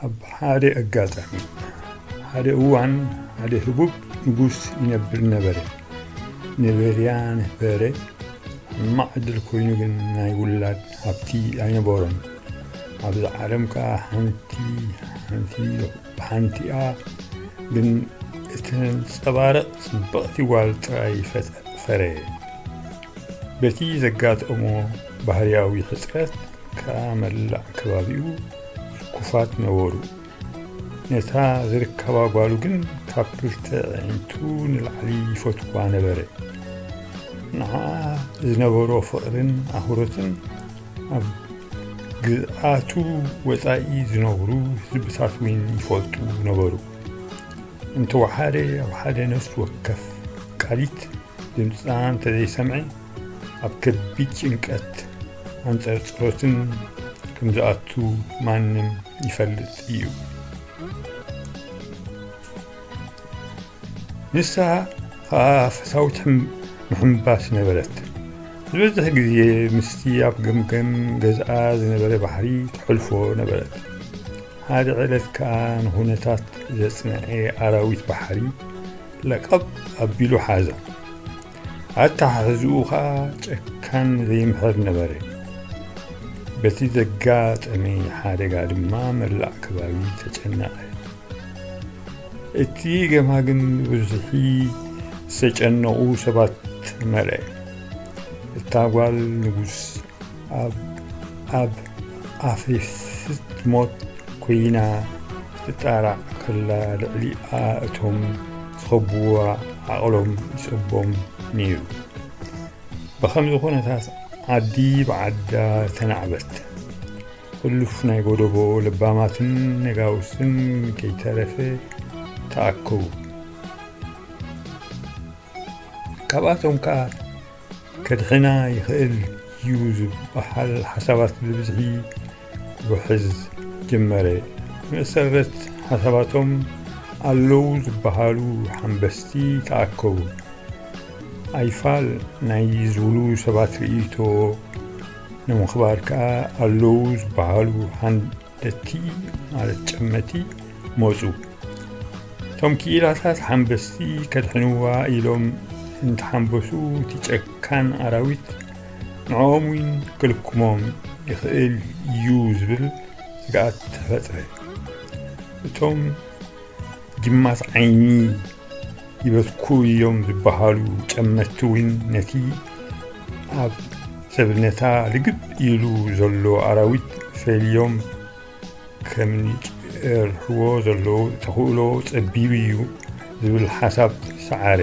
ኣብ ሓደ ኣጋጣሚ ሓደ እዋን ሓደ ህቡብ ንጉስ ይነብር ነበረ። ነበርያ ነበረ። ሕማቕ ዕድል ኮይኑ ግን ናይ ውላድ ሃብቲ ኣይነበሮን። ኣብዚ ዓለም ከኣ ሓንቲ ሓንቲ ብሓንቲኣ ግን እተንጸባረቕ ጽብቕቲ ጓል ጥራይ ፈጠ- ፈረየ። በቲ ዘጋጠሞ ባህርያዊ ሕጽረት ከኣ መላእ ከባቢኡ ሽኩፋት ነበሩ። ነታ ዝርከባ ጓሉ ግን ካብ ክልተ ኣዒንቱ ንላዕሊ ይፈትዋ ነበረ። ንዓኣ ዝነበሮ ፍቕርን ኣኽብሮትን ኣብ ግዝኣቱ ወጻኢ ዝነብሩ ህዝብታት እውን ይፈልጡ ነበሩ። እንተወሓደ ኣብ ሓደ ነፍሲ ወከፍ ቃሊት ድምጻ እንተዘይሰምዐ ኣብ ከቢድ ጭንቀት ኣንጸርጽሮትን ከም ዝኣቱ ማንም ይፈልጥ እዩ። ንሳ ኸኣ ፈታዊት ሕም- ምሕምባስ ነበረት። ዝበዝሕ ግዜ ምስቲ ኣብ ገምገም ገዝኣ ዝነበረ ባሕሪ ተሕልፎ ነበረት። ሓደ ዕለት ከኣ ንኹነታት ዘጽንዐ ኣራዊት ባሕሪ ለቐብ ኣቢሉ ሓዛ። ኣተሓሕዝኡ ኸኣ ጨካን ዘይምሕር ነበረ። በቲ ዘጋጠመ ሓደጋ ድማ መላእ ከባቢ ተጨነቐ። እቲ ገማግም ብብዝሒ ዝተጨነቑ ሰባት መልአ። እታ ጓል ንጉስ ኣብ ኣብ ኣፍሪስት ሞት ኮይና ክትጣራዕ ከላ ልዕሊኣ እቶም ዝኸብዋ ዓቕሎም ይጸቦም ነይሩ። ብኸምዚ ኩነታት ዓዲ ብዓዳ ተናዕበት። ሕሉፍ ናይ ጎደቦ ለባማትን ነጋውስትን ከይተረፈ ተኣከቡ። ካብኣቶም ከኣ ከድሕና ይኽእል እዩ ዝበሃል ሓሳባት ብብዝሒ ክውሕዝ ጀመረ። ብመሰረት ሓሳባቶም ኣለዉ ዝበሃሉ ሓንበስቲ ተኣከቡ። ኣይፋል ናይ ዝብሉ ሰባት ርእይቶ ንምኽባር ከኣ ኣለዉ ዝበሃሉ ሓንደቲ ማለት ጨመቲ መጹ። እቶም ክኢላታት ሓንበስቲ ከድሕንዋ ኢሎም እንተሓንበሱ እቲ ጨካን ኣራዊት ንዕኦም እውን ክልክሞም ይኽእል እዩ ዝብል ስግኣት ተፈጥረ። እቶም ጅማት ዓይኒ ይበትኩ እዮም ዝበሃሉ ጨመትቲ እውን ነቲ ኣብ ሰብነታ ልግብ ኢሉ ዘሎ ኣራዊት ፈልዮም ከም ንጭርሕዎ ዘለዉ ተኽእሎ ጸቢብ እዩ ዝብል ሓሳብ ሰዓረ።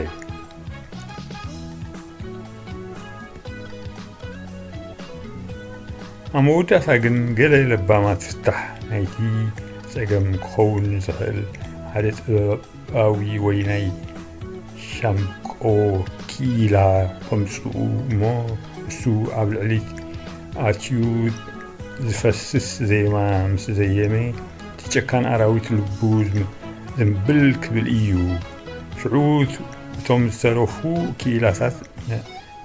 ኣብ መወዳእታ ግን ገለ ለባማት ፍታሕ ናይቲ ጸገም ክኸውን ዝኽእል ሓደ ጥበባዊ ወይ ናይ ሻምቆ ክኢላ ከምጽኡ እሞ እሱ ኣብ ልዕሊት ኣትዩ ዝፈስስ ዜማ ምስ ዘየመ እቲ ጨካን ኣራዊት ልቡ ዝም- ዝምብል ክብል እዩ። ሽዑ እቶም ዝተረፉ ክኢላታት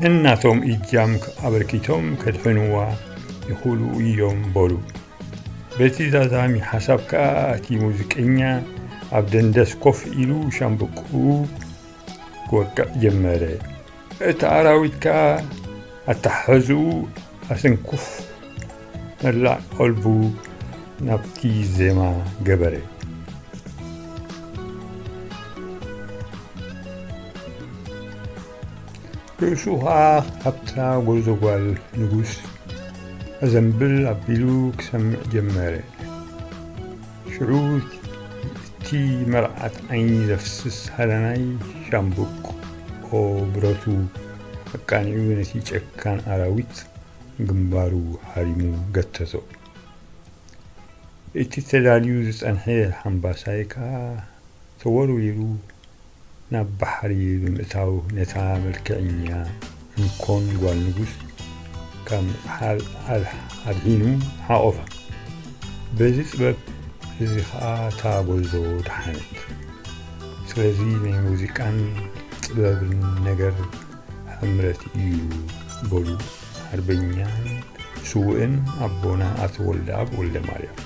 ነናቶም እጃም ኣበርኪቶም ከድሕንዋ ይኽእሉ እዮም በሉ። በቲ ዛዛሚ ሓሳብ ከኣ እቲ ሙዚቀኛ ኣብ ደንደስ ኮፍ ኢሉ ሻምብቆኡ ክወቅዕ ጀመረ። እቲ ኣራዊት ከኣ ኣተሓሕዝኡ ኣሰንኩፍ መላእ ቀልቡ ናብቲ ዜማ ገበረ። ርእሱ ኸኣ ካብታ ጎርዞ ጓል ንጉስ ኣዘንብል ኣቢሉ ክሰምዕ ጀመረ። ሽዑ እቲ መርዓት ዓይኒ ዘፍስስ ሃዳናይ ሻምብቆ ብረቱ ኣቃኒዑ ነቲ ጨካን ኣራዊት ግንባሩ ሃሪሙ ገተቶ። እቲ ተዳልዩ ዝጸንሐ ሓምባሳይ ከኣ ተወርዊሩ ናብ ባሕሪ ብምእታው ነታ መልክዐኛ እንኮን ጓል ንጉስ ካብ ምጥሓል ኣድ- ኣድሒኑ ሓቖፋ። በዚ ጥበብ እዚ ኸኣ እታ ጎዞ ደሓነት። ስለዚ ናይ ሙዚቃን ጥበብን ነገር ሕምረት እዩ በሉ ሓርበኛን ስውእን ኣቦና ኣቶ ወልደኣብ ወልደማርያም።